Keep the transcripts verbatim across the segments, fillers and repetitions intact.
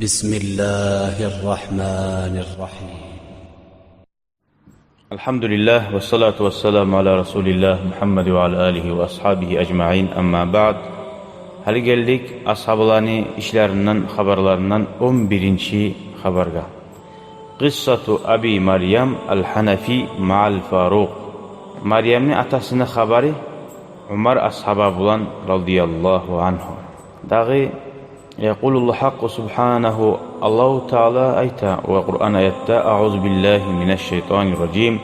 بسم الله الرحمن الرحيم. الحمد لله والصلاة والسلام على رسول الله محمد وعلى آله وأصحابه أجمعين، أما بعد. Гьали гелдик асгьабаланы ишлеринден, хабарларындан он биринчи хабаргъа. قصة أبي مريم الحنفي مع الفاروق. Марьямны атасыны хабары Умар асгьаба булан, رضي الله عنه. Дагъы يقول الحق سبحانه, Аллагьу Таала айта ва Къуран аятда: أعوذ بالله من الشيطان الرجيم.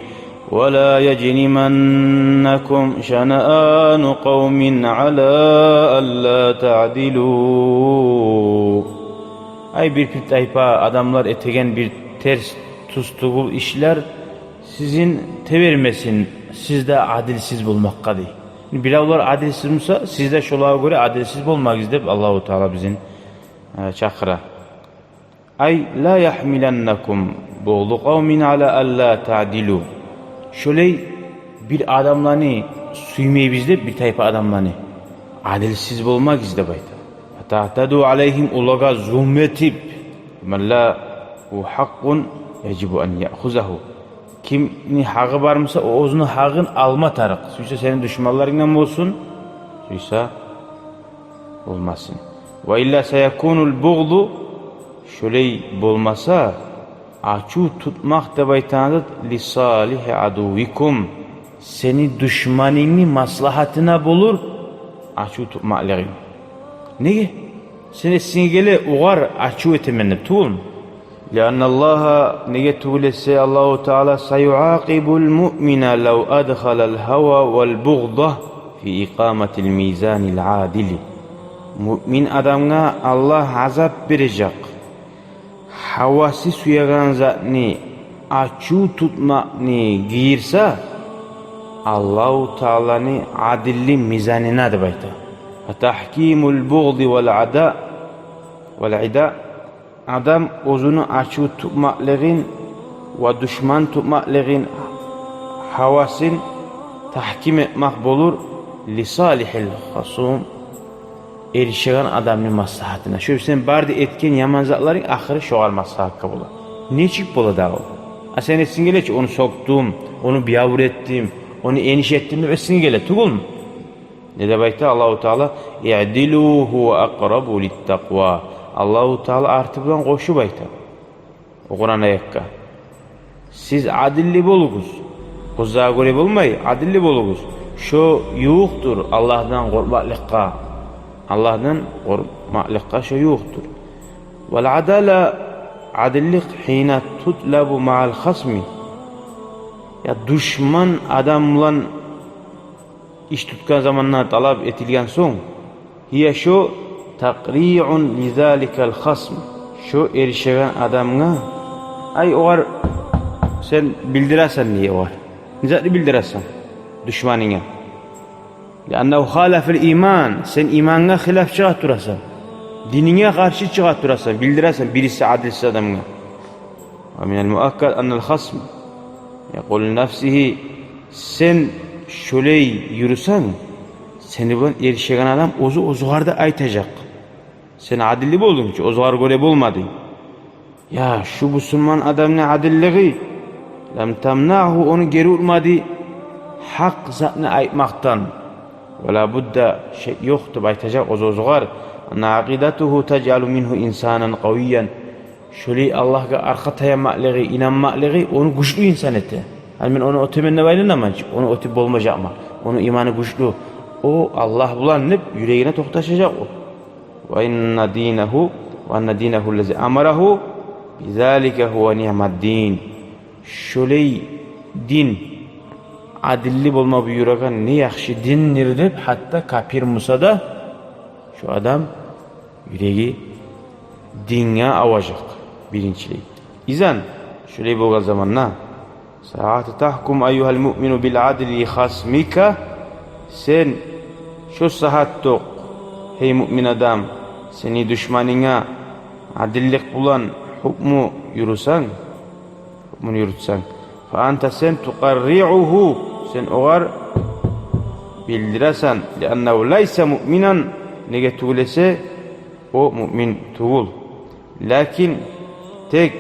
ولا يجرمنكم شنآن قوم على ألا تعدلوا. Ай, бир, бир тайпа адамлар этеген бир терс, тюз тюгюл ишлер сизин тебермесин сизде адилсиз болмакъгъа, дей. Биревлер адилсиз буса, сиз де шолагъа гёре адилсиз болмагъыз деп Аллагьу Таала бизин, э, чакъыра. أي لا يحملنكم بغض قوم على ألا تعدلوا. Шолай бир адамланы сюймейбиз деп, бир тайпа адамланы, адилсиз болмагъыз деп айта. فتعتدوا عليهم, олагъа зулму этип. من له حق يجب أن يأخذه. Кимни гьакъы бар буса, о оьзюню гьакъын алма тарыкъ. Сюйсе сени душманларынгдан болсун, сюйсе болмасын. وإلا سيكون البغض, шолай болмаса, ачув тутмакъ деп айтагъан зат, لصالح عدوكم, сени душманынгны маслагьатына болур ачув тутмакълыгъынг. Неге? Сен эсинге геле, огъар ачув этемен деп тюгюлмю? لأن الله, неге тюгюл эсе, Аллагьу Таала, سيعاقب المؤمن لو أدخل الهوى والبغض في إقامة الميزان العادل. Муъмин адамгъа Аллагь азап бережек, гьавасы сюеген затны, ачув тутмакъны гийирсе Аллагьу Тааланы адилли мизанына деп айта. فتحكيم البغض والعداء والعداء, адам оьзюню ачув тутмакълыгъын ва душман тутмакълыгъын, гьавасын тагьким этмек болур لصالح الخصوم, эришеген адамны маслагьатына. Шо сен бары да этген яман затларынг ахыры шогъар маслагьатгъа бола. Нечик бола дагъы о? А сен эсинге геле чи, ону сёкдюм, ону биябур этдим, ону эниш этдим деп эсинге геле тюгюлмю? Не деп айта Аллагьу Таала? اعدلوا هو أقرب للتقوى. Аллагьу Таала арты булан къошуп айта о Къуран аятгъа: сиз адилли болугъуз. Къызлагъа гёре болмай, адилли болугъуз. Шо ювукъдур Аллагьдан къоркъмакълыкъгъа. Аллагьдан къоркъмакълыкъгъа шо ювукъдур. والعدالة, адиллик, حين تطلب مع الخصم, я душман адам булан иш тутгъан заманда талап этилген сонг, هي, шо, تقريع لذلك الخصم, шо эришеген адамгъа, ай, огъар сен билдиресен, дей, огъар. Не затны билдиресен душманынгъа? لأنه خالف الإيمان, сен имангъа хилаф чыгъа турасан, дининге къаршы чыгъа турасан, билдиресен бириси адилсиз адамгъа. ومن المؤكد أن الخصم يقول لنفسه, сен шолай юрюсенг, сени булан эришеген адам оьзю оьзюгъар да айтажакъ: сен адилли болдунг чу, оьзюгъар гёре болмадынг. Я шу бусурман адамны адиллиги, لم تمنعه, ону гери урмады гьакъ затны айтмакъдан. ولا بد, шек ёкъ деп айтажакъ оьзю оьзюгъар, أن عقيدته تجعل منه إنسانا قويا. Шолай Аллагьгъа аркъа таянмакълыгъы, инанмакълыгъы ону гючлю инсан эте. Гьали мен ону оьтемен деп айланаман чы, ону оьтюп болмажакъман. Ону иманы гючлю. О Аллагь булан деп юрегине токъташажакъ о. وأن دينه، وأن دينه الذي أمره بذلك هو نعم الدين. Шолай дин, адилли болма буюрагъан не яхшы диндир деп, гьатта капир буса да, шо адам юреги динге аважакъ биринчилей. Изан, шолай болгъан заманда, ساعة تحكم أيها المؤمن بالعدل لخصمك, сен шо сагьатда, гьей муъмин адам, сени душманынгъа адиллик булан гьукму юрютсенг, гьукмуну юрютсенг, فأنت, сен, تقرعه, сен огъар билдиресен, لأنه ليس مؤمنا, неге тюгюл эсе, о муъмин тюгюл. Лакин тек,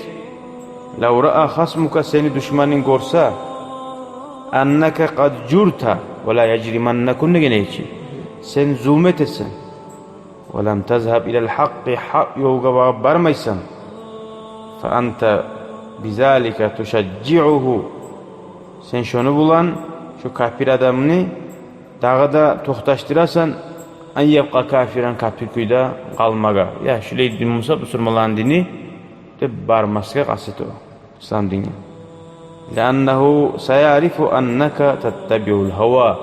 лав раа хасмука, сени душманынг гёрсе, аннака къад журта ва ла яжриманнакум деген эчи, сен зулму этесен, ва лам тазгьаб илал гьакъкъи, гьакъ ёлгъа багъып бармайсан, фа анта бизалика тушажжиугьу, сен шону булан шо капир адамны дагъы да токъташдырасан, ан ябкъа кафиран, капир кюйде къалмагъа. Я, шулай дин буса бусурманланы дини деп бармасгъа къаст эте о ислам динге. Лианнагьу саярифу аннака таттабиул гьава.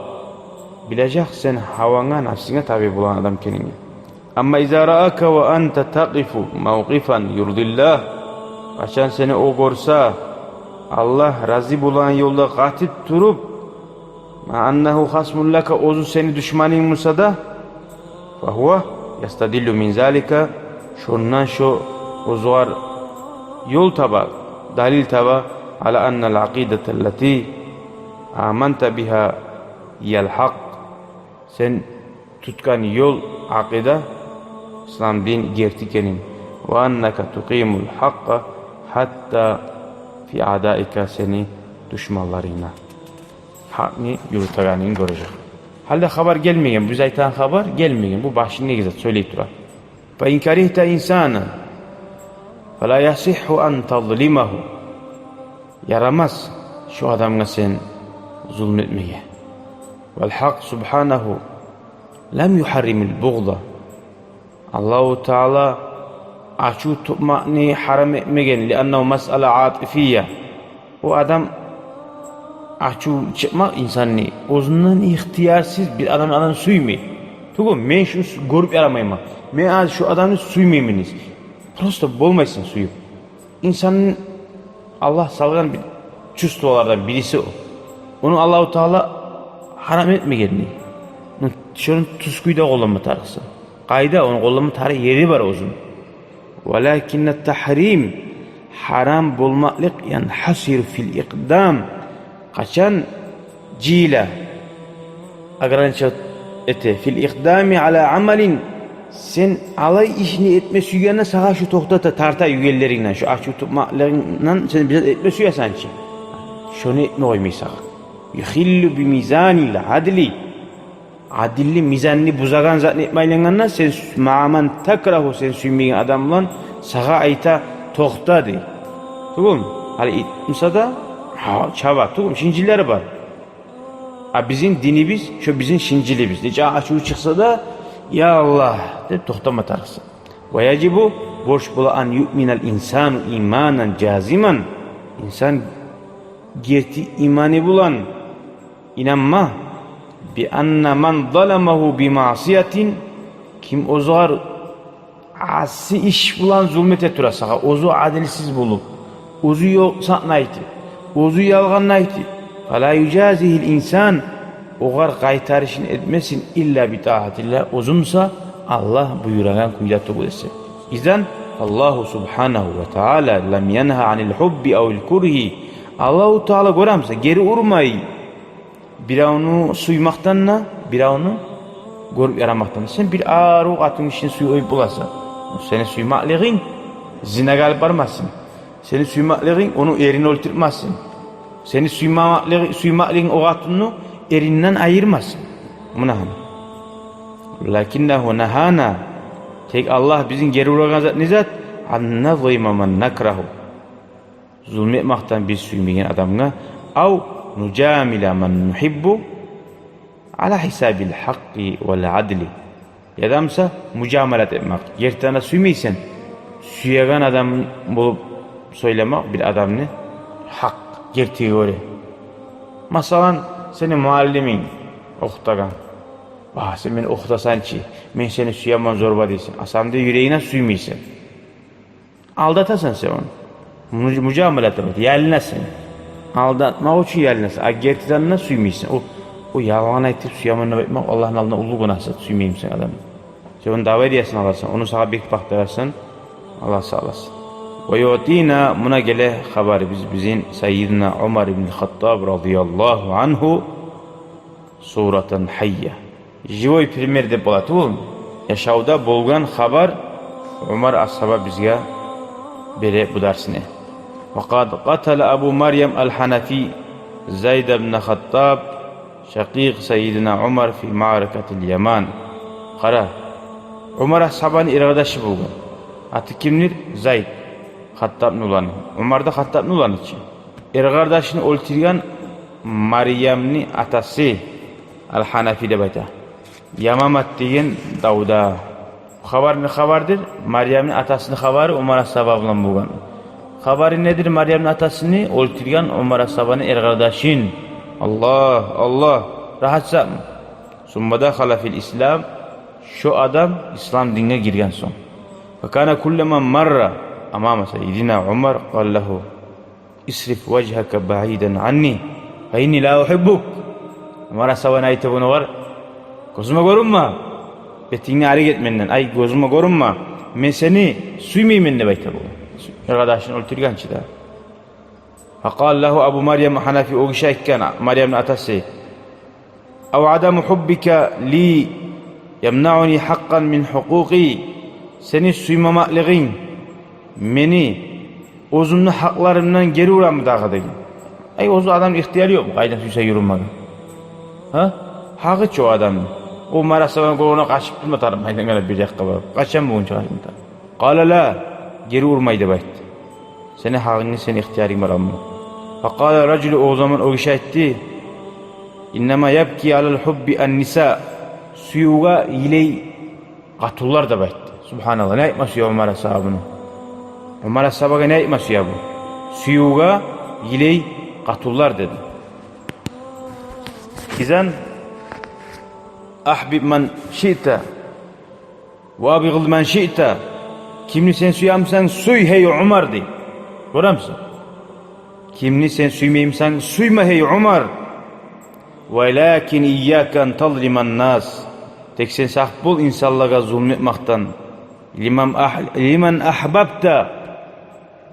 Билежек сен гьаванга, напсынга таби болгъан адам экенингни. Амма иза раака ва анта такъифу мавкъифан юрдиллагь, къачан сени о гёрсе, Аллагь рази болгъан ёлда къатып туруп, ма аннагьу хасмун лака, оьзю сени душманынг буса да, фагьува ястадиллу мин залика, шондан шо оьзюгер ёл таба, далил таба, ала аннал акъидата ллати аманта бигьа гьиял гьакъ, сен тутгъан ёл, акъида, ислам дин герти экенин, ва аннака тукъимул гьакъкъа гьатта фи аъдаика, сени душманларынга гьакъны юрютегенин гёрежек. Гьали де хабар гелмеген, биз айтагъан хабар гелмеген. Бу башын негизи сёйлей тура. Фа ин каригьта инсанан фала ясигьгьу ан тазлимагьу. Ярамас шо адамгъа сен зулму этмеге. Вал гьакъ субгьанагьу лам югьарримул бугъза. Аллагьу Таала ачув тутмакъны гьарам этмеген, лианнагьу масъала атифия. О адам ачув чыкъмакъ инсанны, оьзюнден ихтиярсыз бир адам, адам сюймей. Тюгюл, мен шуну сю-, гёрюп ярамайман, мен аз шу адамны сюймеймен. Просто болмайсан сююп. Инсанны Аллагь салгъан бир чувстволардан бириси о. Ону Аллагьу Таала гьарам этмегенни. Ну, шону тюз кюйде къолланма тарыкъсан. Къайда, ону къолланма тарыкъ ери бар оьзюню. Валакинна тагьрим, гьарам болмакълыкъ, янгьасиру фил икъдам, къачан жыйыла, ограничивать эте, фил икъдами ала амалин, сен алай ишни этме сюйгенде, сагъа шу токътата, тарта югенлерингден, шу ачув тутмакълыгъынгдан сен бир зат этме сюесен чи, шону этме къоймай сагъа. Юхиллу би мизанил адли, адилли мизанны бузагъан затны этме айлангъанда, сен сю-, ма ман такрагьу, сен сюймейген адам булан сагъа айта: «Токъта», — дей. Тюгюлмю? Гьали ит буса да, гьа, чаба, тюгюлмю, шинжилери бар. А бизин динибиз, шо бизин шинжилибиз. Нече ачуву чыкъса да, «Я Аллагь», — деп токътама тарыкъсан. Ва яжибу, борч бола, ан юъминал инсану иманан жазиман. Инсан герти иманы булан инанма, би анна ман заламагьу би маъсиятин, ким оьзюгер аси иш булан зулму эте тура сагъа, оьзю адилсиз болуп, оьзю ёкъ затны айтып, оьзю ялгъанны айтып, фала южазигьил инсан, огъар къайтарышын этмесин, илла би тагьатиллагь, оьзю буса Аллагь буюрагъан кюйде тюгюл эсе. Изан, Аллагьу субгьанагьу ва таала лам янгьа анил гьубби авил кургьи, Аллагьу Таала, гёремисен, гери урмай биревню сюймекден де, биревню гёрюп ярамакъдан да. Сен бир арив къатын гишини сююп боласан. Сени сюймеклигинг зинагъа алып бармасын. Сени сюймеклигинг ону эрин оьлтюртмесин. Сени сюймеклиги-, сюймеклигинг о къатынны эринден айырмасын. Муна гьана. Лакиннагьу нагьана. Тек Аллагь бизин гери урагъан зат не зат? Ан назлима ман накрагьу. Зулму этмекден биз сюймейген адамгъа, ав нужамила ман нугьиббу ала гьисабил гьакъкъи вал адли. Яда буса мужамалат этмек. Гертиден де сюймейсен, сюеген адам болуп сёйлемек бир адамны гьакъ, гертиге гёре. Масала, сени муаллиминг охутагъан. «Ва, сен мени охутасан чы, мен сени сюемен, зорба», — дейсен. Асамда юрегингден сюймейсен. Алдатасан сен ону. Муж-, мужамалат этип, ялынасан. Алдатмакъ учун ялынасан. А гертиден де сюймейсен. О, о ялгъан айтып, сюемен деп айтмакъ Аллагьны алдында уллу гюнагь зат, сюймеймисен адамны. Сен ону довериесин аласан, ону сагъа бек бакъдырасан, Аллагь сакъласын. Ва юътина, муна геле хабарыбыз бизин Сайидина Умар ибн Хаттаб радияллагьу ангьу, суратан гьайя. Живой пример деп бола тюгюлмю? Яшавда болгъан хабар Умар асгьаба бизге бере бу дарсны. Ва къад къатала Абу Марьям аль-Ханафи Зайд ибн Хаттаб, шакъикъ Сайидина Умар, фи маъракатиль Яман. Къара, Умар асгьабаны эркъардашы болгъан. Аты кимдир? Зайд. Хаттабны уланы. Умар да Хаттабны уланы чы. Эркъардашын оьлтюрген Марьямны атасы, аль-Ханафи деп айта, Ямамат деген давда. Хабар не хабардыр? Марьямны атасыны хабары Умар асгьаба булан болгъан. Хабары недир Марьямны атасыны? Оьлтюрген Умар асгьабаны эркъардашын. Аллагь, Аллагь, рагьат затмы? Сумма дахала филь ислам, шо адам ислам динге гирген сонг. Факана куллама марра амама Сайидина Умар къала лагьу: «Исриф важгьака баидан анни, фа инни ла ухиббук». Умар асгьабаны айта буну огъар: «Гёзюме гёрюнме, бетингни арек эт менден, ай, гёзюме гёрюнме, мен сени сюймеймен», — деп айта бу. Эркъардашын оьлтюрген чи де. Факъала лагьу Абу Марьям Ханафи, о гиши айтгъан, Марьямны атасы: «Ав адаму хуббика ли ямнауни хьакъкъан мин хьукъукъи?» Сени сюймемеклигинг мени оьзюмню гьакъларымдан гери урамы дагъы деген. Ай, оьзю адамны ихтияры ёкъму къайдан сюйсе юрюмеге? Гьа? Гьакъы чы о адамны. О Умар асгьабаны гёргенде къачып турма тарыкъ, къайдан геле бир якъгъа барып. Къачан болгъунча къачып турма тарыкъ? Къала ла, гери урмай деп айтды. Сени гьакъынгны, сени ихтиярынг бар, амма. Факъала ражулу, о заман о гиши айтды: «Иннама ябки алал хубби ан-ниса». Сюювге йылай къатунлар деп айтды. Субгьаналлагь, не айтма сюе Умар асгьаба буну? Умар асгьабагъа не айтма сюе бу? Сюювге йылай къатунлар деди. Изан, ахьбиб ман шиъта ва абгъид ман шиъта. Кимни сен сюемисенг сюй, гьей Умар, дей. Гёремисен? Кимни сен сюймеймисенг сюйме, гьей Умар. Валакин ийяка ан тазлиман нас. Тек сен сакъ бол инсанлагъа зулму этмекден. Лиман ах-, лиман ахьбабта.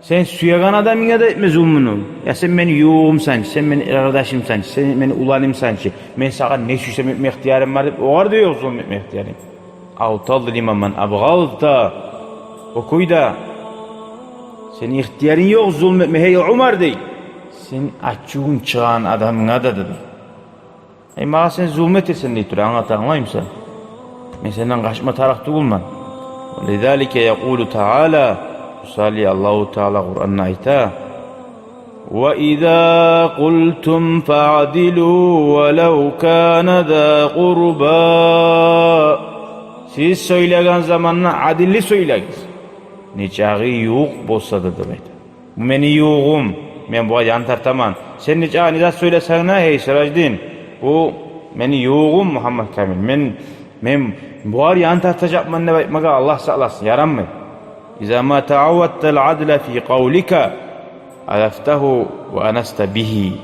Сен сюеген адамынга да этме зулмуну. Я сен мени ювугъумсан чы, сен мени эркъардашымсан чы, сен мени уланымсан чы, мен сагъа не сюйсем этме ихтиярым бар деп, огъар да ёкъ зулму этме ихтиярынг. Ав тазлима ман абгъазта. О кюйде сени ихтиярынг ёкъ зулму этме, гьей Умар, дей, сени ачувунг чыгъагъан адамынга да, деди. Эй, магъа сен зулму этерсен дей тура, англата, англаймысан? Мен сенден къачма тарыкъ тюгюлмен. Лизалика якъулу Таала, шо саялы Аллагьу Таала Къуранда айта: «Ва иза къултум фаъдилу валав кана за къурба». Сиз сёйлеген заманда адилли сёйлегиз, нечакъы ювукъ болса да, деп айта. Бу мени ювугъум, мен бугъар ян тартаман. Сен нечакъы не зат сёйлесенг де, гьей Сираждин, бу мени ювугъум Мугьаммад Камил. Мен, мен бугъар ян тартажакъман деп айтмагъа Аллагь сакъласын, ярамай. Иза ма тааввадтал адла фи къавлика алафтагьу ва анаста бигьи.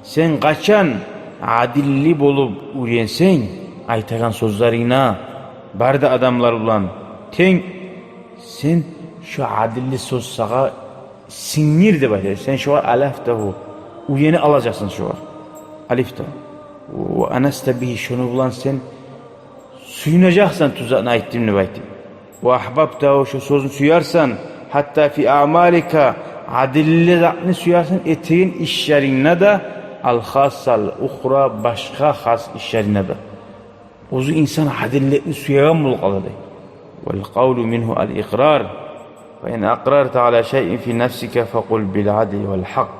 Сен къачан адилли болуп уьйренсенг, айтагъан сёзлерингде бары да адамлар булан тенг, сен шо адилли сёз сагъа сингир деп айта. Сен шогъар алафтагьу, уьйренип алажакъсан шогъар. Алифта. Ва анаста бигьи, шону булан сен сююнежексен, тюз затны айтдым деп айтып. Ва ахьбабтагьу, шо сёзню сюерсен, гьатта фи аъмалика, адилли затны сюерсен, этеген ишлерингде де, ал хасса ал ухра, башгъа хас ишлерингде де. Оьзю инсан адилликни сюеген болуп къала дей. Вал къавлу мингьу ал икърар. Фа ин акърарта ала шайин фи нафсика факъул бил адли вал хьакъ.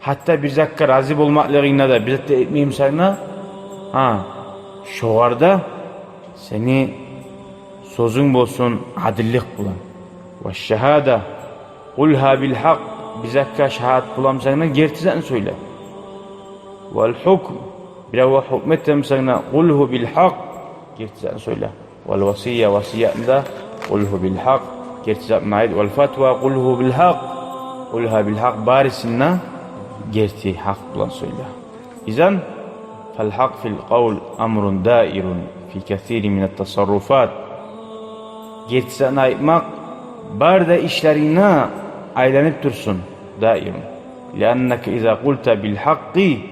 Гьатта бир затгъа рази болмакълыгъынгда да, бир зат да этмеймисенг де, гьа, шогъар да сени сёзюнг болсун адиллик булан. Ва шагьада къулгьа бил хьакъ, бир затгъа шагьадат боламысанг да, герти затны сёйле. Вал хьукм, биревге хьукму этемисенг де, къулгьу бил хьакъ, герти затны сёйле. Вал васия, васиятны да къулгьу бил хьакъ, герти затны айт. Вал фатва къулгьу бил хьакъ, къулгьа бил хьакъ, барисин де герти хьакъ булан сёйле. Изан, фал хьакъ фил къавл амрун даирун фи касирин минат тасарруфат. Герти затны айтмакъ бары да ишлерингде айланып турсун, даирун. Лианнака иза къулта бил хьакъкъи,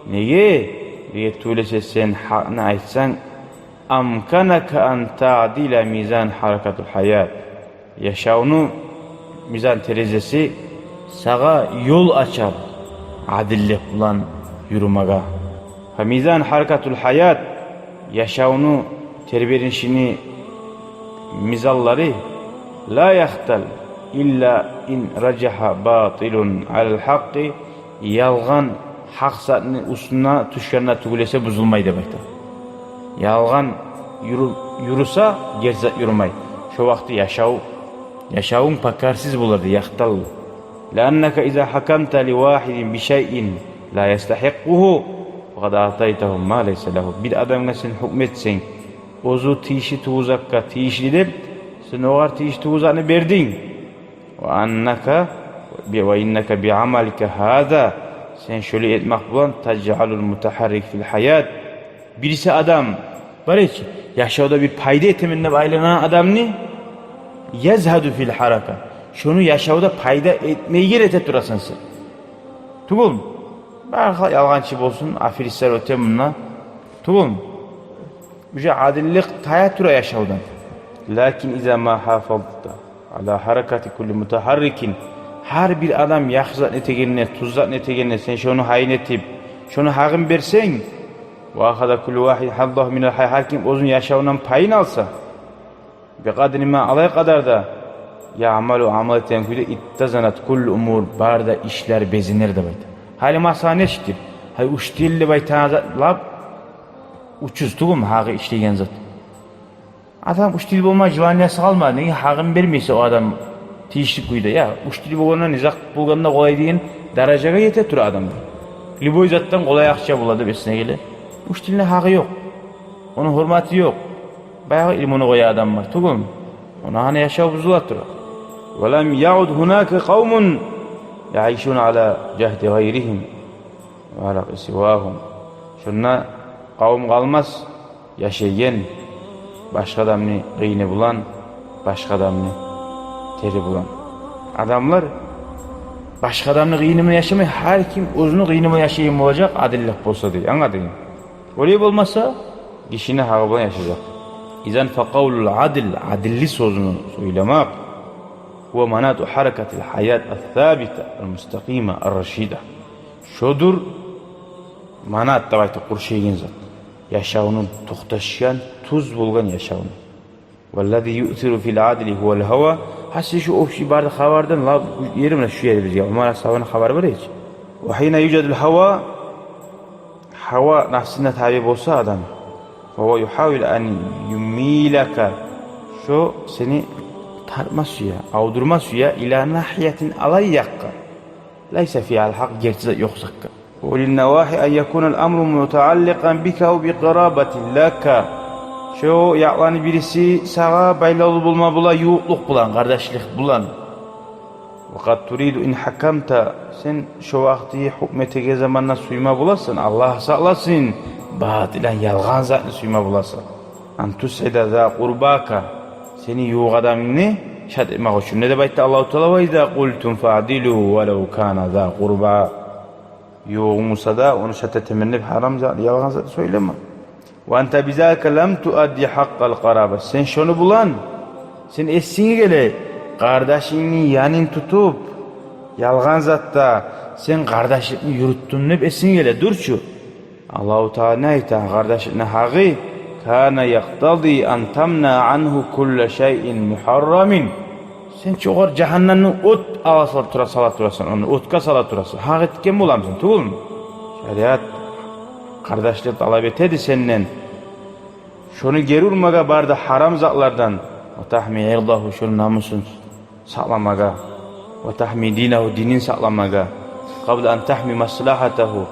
неге? Неге тюгюл эсе сен хьакъны айтсанг, амканака ан таъдила мизан хьаракатул хьаят. Яшавну Мизан терезеси сагъа ёл ачар адиллик булан юрюмеге. Фа мизан гьаракатул гьаят, яшавну тербенишини мизанлары, ла яхтал илла ин ражагьа батилун алал гьакъкъи, ялгъан гьакъ затны уьстюне тюшгенде тюгюл эсе бузулмай деп айта. Ялгъан юрю-, юрюсе, герти зат юрюмей. Шо вакъти яшав, яшавунг пакарсыз болар дей, яхтал. Лианнака иза гьакамта ли вагьидин би шайин ла ястагьикъкъугьу, факъад аътайтагьу ма лайса лагьу. Бир адамгъа сен гьукму этсенг, оьзю тийишли тюгюл затгъа тийишли деп, сен огъар тийишли тюгюл затны бердинг. Ва аннака, ва иннака би амалика гьаза, сен шолай этмек булан, тажъалул мутагьаррик фил гьаят. Бириси адам бар эчи, яшавда бир пайда этемен деп айланагъан адамны, язгьаду фил гьарака, шону яшавда пайда этмейген эте турасан сен. Тюгюлмю? Бархал ялгъанчы болсун, аферистлер оьте мунда. Тюгюлмю? Уже адиллик тая тура яшавдан. Лакин иза ма гьафазта ала гьаракати кулли мутагьаррикин, гьар бир адам яхшы зат этегенине, тюз зат этегенине сен шону гьайын этип, шону гьакъын берсенг, ва ахаза куллу вагьид гьаззагьу минал гьаят, гьар ким оьзюню яшавундан пайын алса, бикъадри ма, алай къадарда, яъмалу, амал этеген кюйде, иттазанат куллу умур, бары да ишлер безенер деп айта. Гьали масала нечикдир? Гьай, учитель деп айтагъан зат лап учуз тюгюлмю, гьакъы ишлейген зат. Адам учитель болма желаниясы къалмады. Неге, гьакъын бермесе о адам тийишли кюйде. Я, учитель болгъанда, не зат болгъанда къолай деген даражагъа ете тура адам. Любой затдан къолай акъча бола деп эсине геле. Учительни гьакъы ёкъ. Ону гьюрмети ёкъ. Баягъы илмуну къоя адам бар, тюгюлмю? Ону гьана яшав бузула тура. Ва лам яъуд гьунака къавмун яъишуна ала жагьди гъайригьим ва ала сивагьум. Шонда къавум къалмас, яшайгъан башгъа адамны къыйыны булан, башгъа адамны тери булан. Адамлар башгъа адамны къыйыны булан яшамай, гьар ким оьзюню къыйыны булан яшайгъан болажакъ, адиллик болса дей. Англадынгмы? Олай болмаса, гишини гьакъы булан яшажакъ. Изан фа къавлул адил, адилли сёзню сёйлемек, гьува манату гьаракатил гьаят ас-сабита, ал-мустакъима, ар-рашида. Шодур манат деп айтып къуршайгъан зат. Яшавну токъташгъан, тюз болгъан яшавну. Валлази юъсиру фил адли гьувал гьава. Гьасили шу общий бары хабардан лап ери муна шу ери бизге. Умар асгьабаны хабары бар эди. Ва гьина южадул гьава, гьава нафсына таби болса адам, ва гьува югьавил ан юмилака, шо сени тартма сюе, авдурма сюе, ила нагьиятин, алай якъгъа, лайса фигьал гьакъ, герти зат ёкъ затгъа. Ва линнавагьи ан якунал амру мутаалликъан бика ав бикъарабатин лака. Шо якъланы бириси сагъа байлавлу болма бола ювукълукъ булан, къардашлыкъ булан. Ва къад туриду ин гьакамта, сен шо вакъти гьукму этеген заманда сюйме боласан, Аллагь сакъласын, батилан, ялгъан затны сюйме боласан. Ан тусъида за къурбака, сени ювукъ адамынгны шат этмек учун. Не деп айтды Аллагьу Таала? Ва иза къултум фаъдилу валав кана за къурба. Ювугъунг буса да, ону шат этемен деп гьарам зат, ялгъан зат сёйлеме. Ва анта бизалика лам туадди гьакъкъал къараба. Сен шону булан, сен эсинге геле, къардашынгны янын тутуп, ялгъан затда сен къардашлыкъны юрютдюнг деп эсинге геле, дюрчю. Аллагьу Таала не айта? Къардашлыкъны гьакъы, кана якътади ан тамна ангьу кулла шайин мугьаррамин. Сен чи огъар жагьаннемни от ала сала тура, сала турасан, ону отгъа сала турасан. Гьакъ этген боламысан, тюгюлмю? Шариат къардашлыкъ талап этеди сенден шону гери урмагъа бары да гьарам затлардан. Ва тагьми ирдагьу, шону намусун сакъламагъа. Ва тагьми динагьу, динин сакъламагъа. Къабла ан тагьми маслагьатагьу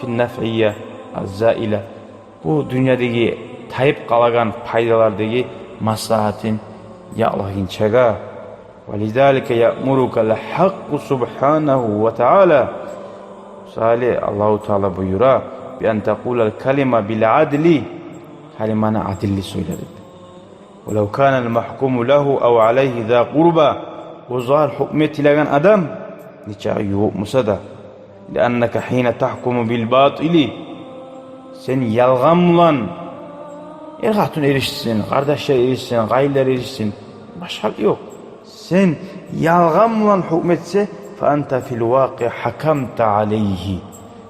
фин нафъия аз-заила. Бу дюньядагъы тайып къалагъан пайдалардагъы маслагьатын якълагъынчагъа. Ва лизалика яъмурукал гьакъкъу субгьанагьу ва таала. Шолай Аллагьу Таала буюра, би ан такъулал калима бил адли, калиманы адилли сёйле деп. Валав канал магькуму лагьу ав алайгьи за къурба, о зар гьукму этилеген адам нечакъы ювукъ буса да. Лианнака гьина тагькуму бил батили, сен ялгъан булан, эр-къатын эришсин, къардашлар эришсин, къайынлар эришсин, башгъа ёкъ. Сен ялгъан булан гьукму этсе, فأنت في الواقع حكمت عليه.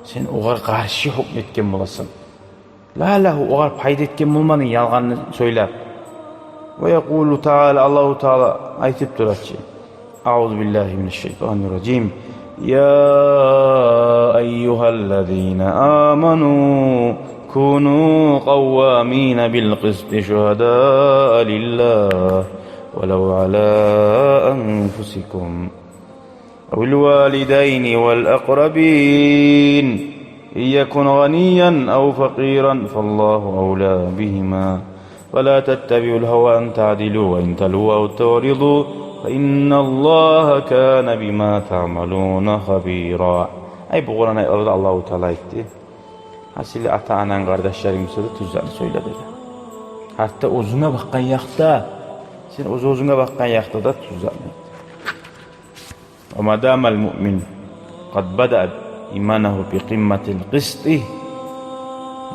Сен огъар къаршы гьукму этген боласан. لا له, огъар пайда этген болмадынг ялгъанны сёйлеп. ويقول تعالى, Аллагьу Таала айтып тура чы. أعوذ بالله من الشيطان الرجيم. يا أيها الذين آمنوا كونوا قوامين بالقسط شهداء لله ولو على أنفسكم أو الوالدين والأقربين إن يكن غنيا أو فقيرا فالله أولى بهما فلا تتبعوا الهوى أن تعدلوا وإن تلووا أو تعرضوا فإن الله كان بما تعملون خبيرا. Ай, бу Къуран аятларда Аллагьу Таала айтды. Гьасили, ата-ананг, къардашларынг буса да тюз затны сёйле деди. Гьатта оьзюнге бакъгъан якъда, сен оьз-оьзюнге бакъгъан якъда да тюз затны. وما دام المؤمن قد بدأ إيمانه بقمة القسط.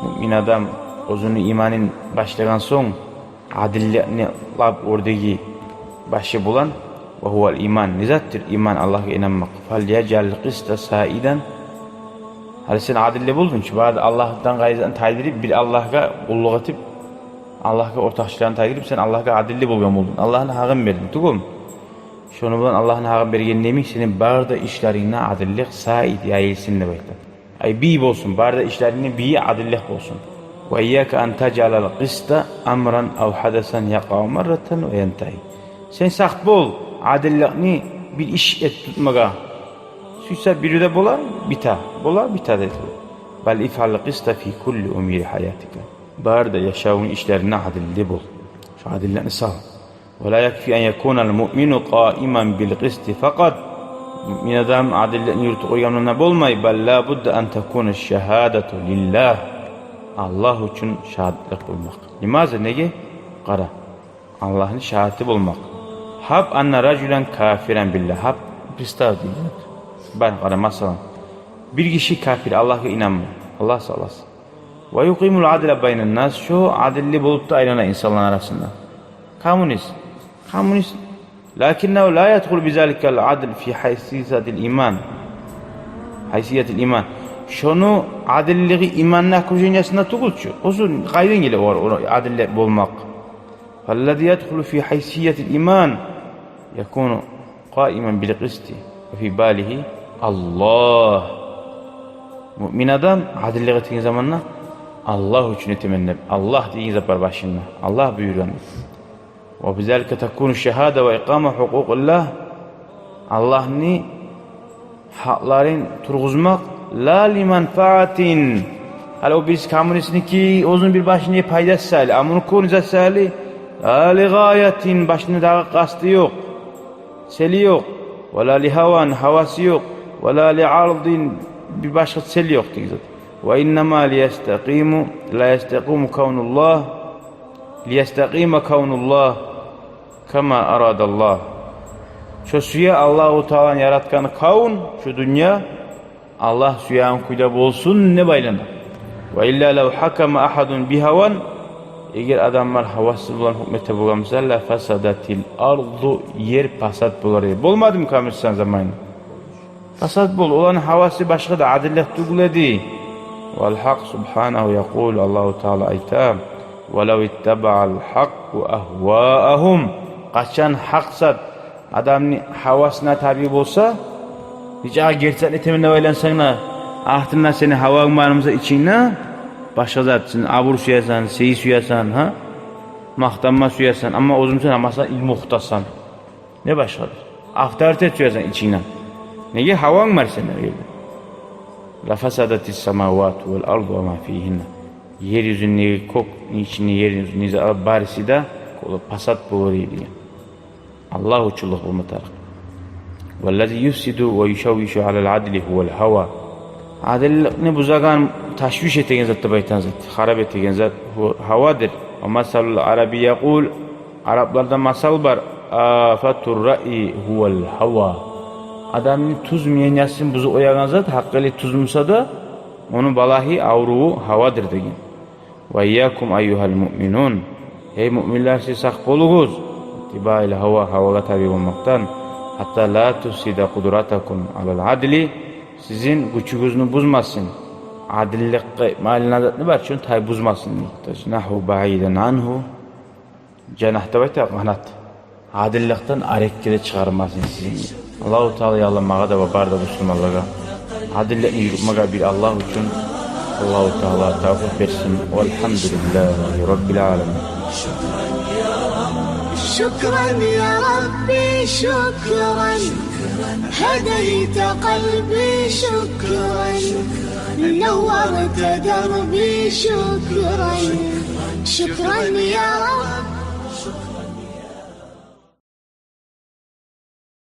Муъмин адам оьзюню иманын башлагъан сонг, адилликни лап оьрдеги башы булан, وهو الإيمان, не затдыр иман, Аллагьгъа инанмакъ. فليجعل القسط سائدا. Гьали сен адилли болдунг чу, бары да Аллагьдан къайрыны тайдырып, бир Аллагьгъа къуллукъ этип, Аллагьгъа ортакъчыланы тайдырып, сен Аллагьгъа адилли болгъан болдунг. Аллагьны гьакъын бердинг, тюгюлмю? Шону булан Аллагьны гьакъын берген йимик, сени бары да ишлерингде адиллик, саид, яйылсын деп айта. Ай, бий болсун, бары да ишлерингде бий, адиллик болсун. وإياك أن تجعل القسط أمرا أو حدثا يقع مرة وينتهي. Сен сакъ бол, адилликни бир иш этип тутмагъа. Сюйсе бири де бола, бите, бола, бите деди. بل افعل القسط في كل أمور حياتك. Бары да яшавунгну ишлеринде адилли бол. Шо адилликни сал. ولا يكفي أن يكون المؤمن قائما بالقسط فقط. Муъмин адам адилликни юрютюп къойгъан булан болмай, بل لا بد أن تكون الشهادة لله. Аллагь учун шагьатлыкъ болмакъ. لماذا, неге? Къара, Аллагьны шагьаты болмакъ. هب أن رجلا كافرا بالله. Гьап, представь, дейди. Бар, къара, масала, бир гиши капир, Аллагьгъа инанмай. Аллагь сакъласын. ويقيم العدل بين الناس, шо адилли болуп да айлана инсанланы арасында. Коммунист. Коммунист. لكنه لا يدخل بذلك العدل في حيثية الإيمان. حيثية الإيمان. Шону адиллиги иманны окружениясында тюгюл чю. Оьзю къайдан геле о, о адилли болмакъ? فالذي يدخل في حيثية الإيمان يكون قائما بالقسط وفي باله الله. Муъмин адам адиллик этеген заманда Аллагь учун этемен деп, Аллагь деген зат бар башында, Аллагь буюргъан. وبذلك تكون الشهادة وإقامة حقوق الله. Аллагьны гьакъларын тургъузмакъ, لا لمنفعة. Гьали о бириси коммунистники оьзюню бир башына пайдасы саялы, а муну кёрюнюп саялы, لا لغاية, башында дагъы къасты ёкъ, цели ёкъ, ولا لهوى, гьавасы ёкъ, ولا لعرض, бир башгъа цели ёкъ деген зат. وإنما ليستقيم, ليستقيم كون الله, ليستقيم كون الله كما أراد الله. Шо сюе Аллагьу Тааланы яратгъан кавун, шу дюнья, Аллагь сюеген кюйде болсун деп айлана. وإلا لو حكم أحد بهوى, эгер адамлар гьавасы булан гьукму эте болгъан буса, لفسدت الأرض, ер пасат болар эди. Болмадымы коммунистни заманында? Пасат бол, оланы гьавасы башгъа да, адиллик тюгюл эди. والحق سبحانه يقول, Аллагьу Таала айта: ولو اتبع الحق أهواءهم. Къачан гьакъ зат адамны гьавасына табиъ болса, нечакъы герти зат этемен деп айлансанг да, артында сени гьаванг бармы буса ичингде, башгъа зат, сен абур сюесен, сый сюесен, гьа? Макътанма сюесен, амма оьзюнг сен, амма сен илму охутасан. Не башгъадыр? Авторитет сюесен ичингден. Неге? Гьаванг бар сени о ерде. لفسدت السماوات والأرض وما فيهن. Ер юзюндеги, кёкню ичинде, ер юзюндеги затлар барысы да пасат болар эди деген. Аллагь учунлукъ болма тарыкъ. والذي يفسد ويشوش على العدل هو الهوى. Адилликни бузагъан, ташвиш этеген зат деп айтагъан зат, харап этеген зат, гьу-, гьавадыр. ومثل العرب يقول, арапларда масал бар: آفة الرأي هو الهوى. Адамны тюз мнениясын бузуп къоягъан зат, гьакъылы тюз буса да, ону балагьы, авруву гьавадыр деген. وإياكم أيها المؤمنون. Гьей муъминлер, сиз сакъ болугъуз. اتباع الهوى, гьавагъа таби болмакъдан. حتى لا تفسد قدرتكم على العدل, сизин гючюгюзню бузмасын. Адилликге, ма алинадатны бар чун тай бузмасын. تجنحوا بعيدا عنه, жанагь деп айта къанат. Адилликден арекге де чыгъармасын сизин. Аллагьу Таала, я Аллагь, магъа да ва бары да бусурманлагъа адилликни юрютмеге бир Аллагь учун Аллагьу Таала тавфикъ берсин. والحمد لله رب العالمين. شكرا يا ربي، شكرا. هديت قلبي، شكرا. نورت دربي، شكرا. شكرا يا رب.